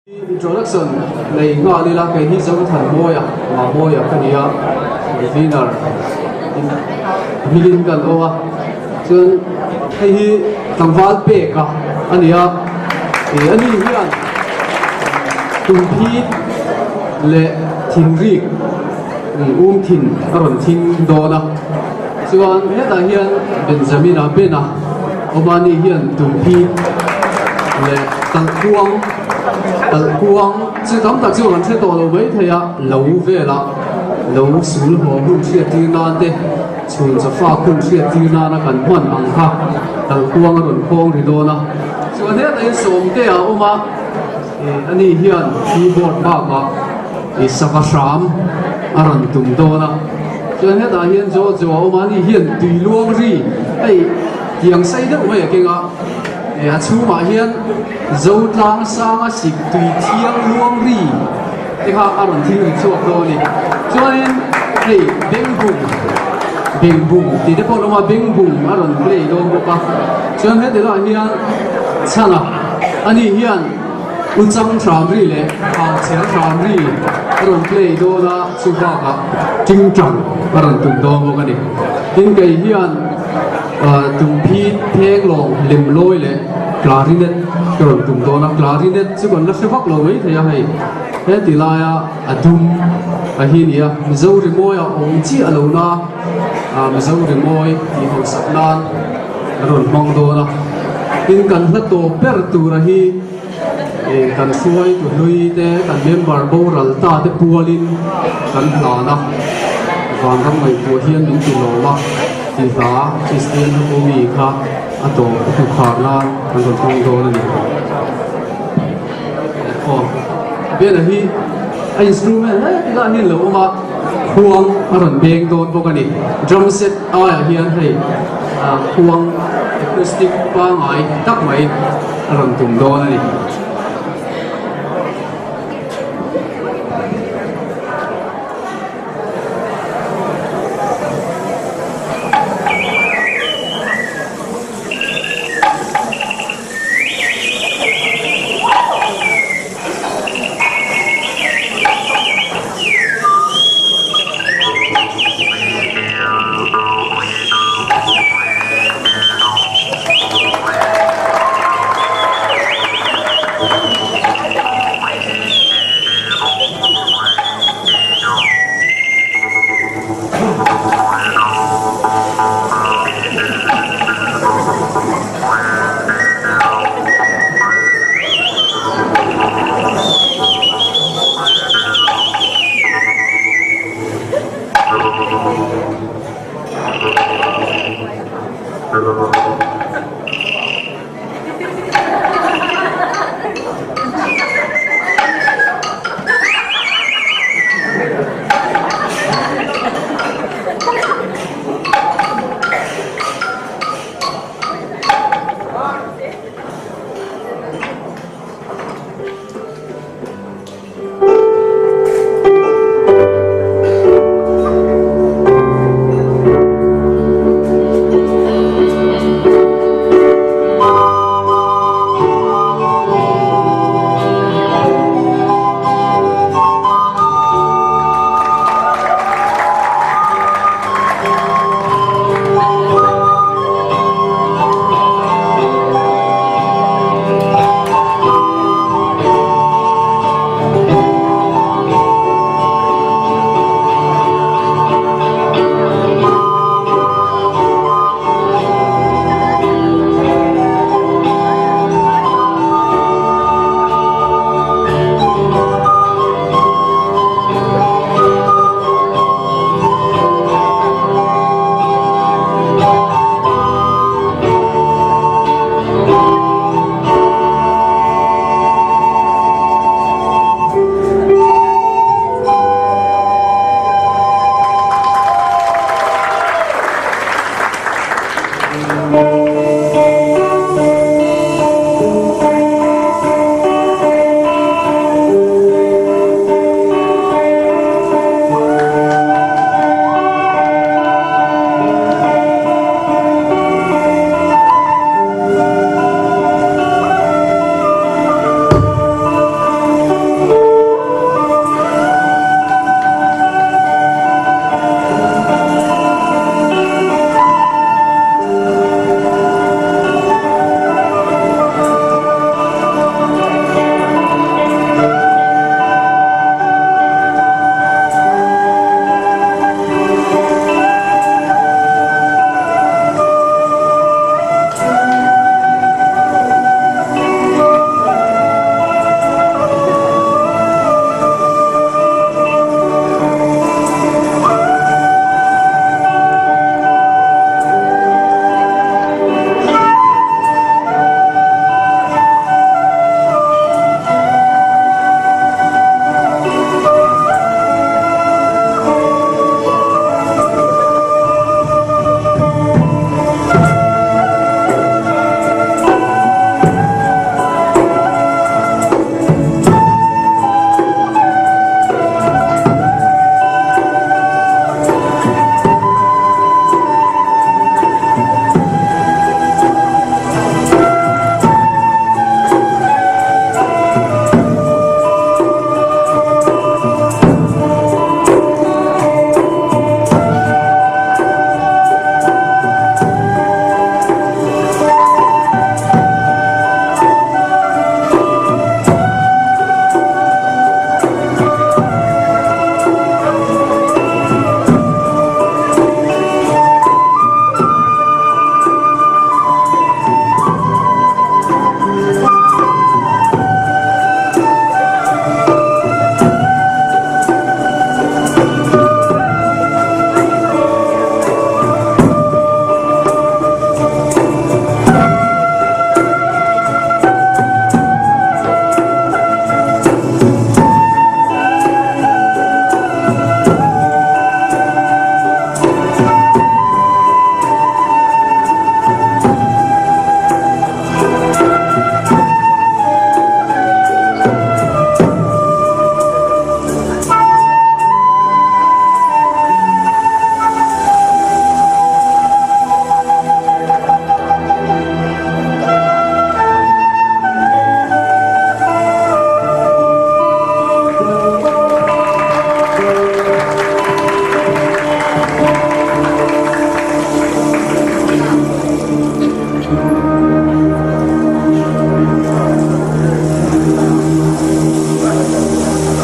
Introduction nei nghal ila kei hi Zothanmawia Mamawia ka ni a, Convener in hmingin kan awm a, chuan hei hi tlangval peka a ni a, ih ani hian tumphit leh thinrik um thin a rawn thing dawn a, chuan hetah hian Benjamina Bena Awmani hian tumphit leh talhkuang talhkuang chi tam tak chu kan hre tawh lo mai thei a, lo velah lo sul haw hun hriat tir nan te, chhun chawfak hun hriat tir nana kan hman ang kha talhkuang a rawn khawng ri dawn a. Chuan hetah hian Sawmtea a awm a, ih ani hian keyboard bakah ih sava hram a rawn tum dawn a. Chuan hetah hian Jojo a awm a, ani hian tui luang ri hei tiang sei deuh mai a keng a, eh a chhungah hian Zotlang sanga sik tui thiang luang ri te kha a rawn thing ri chhuak dawn a ni. Chuanin hei bengbung bengbung tih te pawh an awm a, bengbung a rawn play dawn bawk a. Chuan heti lah hian chhana ani hian Uchang hram ri leh Hauchher hram ri a rawn play dawn a, chu bakah Tingtang a rawn tum dawn bawk a ni. Tin kei hian Tumphi, Phenglawng, Lemlawi leh Clarinet ka rawn tum dawn a, Clarinet chu kan la hre vak lo mai thei a hei. Heti laia a dum a hi nia, Mizo rimawi a awm chiah lo na, Mizo rimawi tih hausak nan a rawn hmang dawn a. Tin kan hla tawp ber tura hi kan hruaitu hlui te, kan member boral ta te pualin kan hlan a, vanram ngaihtuah hian min ti lawm a tih hla Kristian hlapawmi kha a tawp hnukhar nan kan rawn hmang dawn a ni. Aw, Bena hi a instrument hle ti lah hian lo awm a, khuang a rawn beng dawn bawk a ni. Drum set aiah hian hei khuang acoustic pangngai tak mai a rawn tum dawn a ni.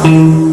Thank you.